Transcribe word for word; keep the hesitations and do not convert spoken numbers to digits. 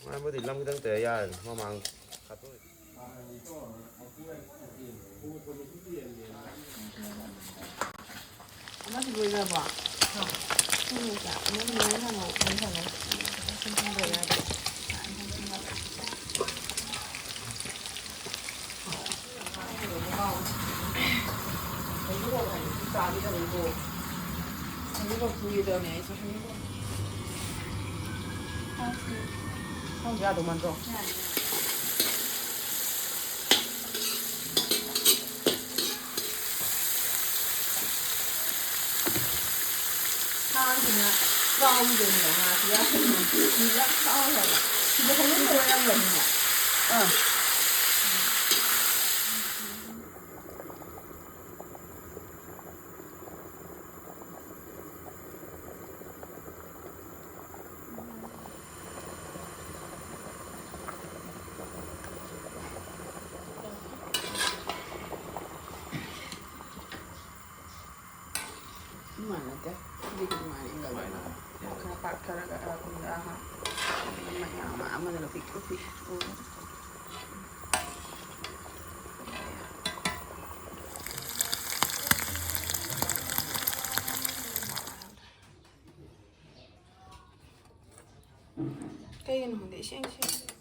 ꯉꯥꯏꯕꯨꯗꯤ ꯂꯝ ꯈꯤꯇꯪ ꯇꯩꯔ ꯌꯥꯔꯅꯤ, ꯃꯃꯥꯡ ꯈꯥꯠꯇꯣꯛ꯫ ꯑꯃꯗꯤ ꯂꯣꯏꯈ꯭ꯔꯕꯣ? ꯁꯤꯅꯦ ꯆꯥꯛ꯫ ꯑꯃꯗꯤ ꯂꯣꯏ ꯊꯝꯃꯣ, ꯂꯣꯏ ꯊꯝꯃꯣ꯫ ꯁꯨꯝ ꯊꯝꯕ ꯌꯥꯗꯦ꯫ ꯍꯩꯅꯧ ꯍꯥꯏꯕꯗꯤ ꯆꯥꯈꯤꯗꯕꯩꯀꯣ꯫ ꯍꯩꯅꯧ ꯄꯨꯒꯦ ꯇꯧꯔꯝꯃꯦ ꯑꯩꯁꯨ꯫ ꯍꯩꯅꯧ꯫ ꯍꯥꯎꯁꯤ꯫ ꯍꯥꯎꯁꯤ ꯌꯥꯗꯧ ꯃꯥꯟꯗ꯭ꯔꯣ? ꯌꯥꯅꯤ꯫ ꯊꯥꯡꯁꯤꯅ ꯆꯥꯎꯗꯣꯏꯅꯦ, ꯉꯥꯁꯤ ꯌꯥꯝ ꯊꯥꯎ ꯍꯥꯏꯕ꯫ ꯁꯤꯗ ꯍꯩꯅꯧ ꯑꯣꯏꯔꯝꯒꯅꯤꯅꯦ꯫ ꯑꯥ꯫ ꯑꯗꯨꯃꯥꯏꯅ ꯅꯠꯇꯦ꯫ ꯍꯧꯖꯤꯛꯀꯤ ꯑꯗꯨꯃꯥꯏꯅ ꯏꯪꯒꯜꯂꯦ꯫ ꯁꯨꯃꯥꯏꯅ꯫ ꯈꯔ ꯄꯥꯛꯊꯔꯒ, ꯑ, ꯀꯨꯝꯗ, ꯑꯍ꯫ ꯃꯌꯥꯝ ꯑꯃ ꯑꯃꯗꯨꯅ ꯄꯤꯛꯇ꯭ꯔꯨ ꯄꯤꯛ꯫ ꯎꯝ꯫ ꯀꯩꯒꯤꯅꯣ ꯈꯪꯗꯦ, ꯏꯁꯦꯡ ꯁꯦꯡꯗꯦ꯫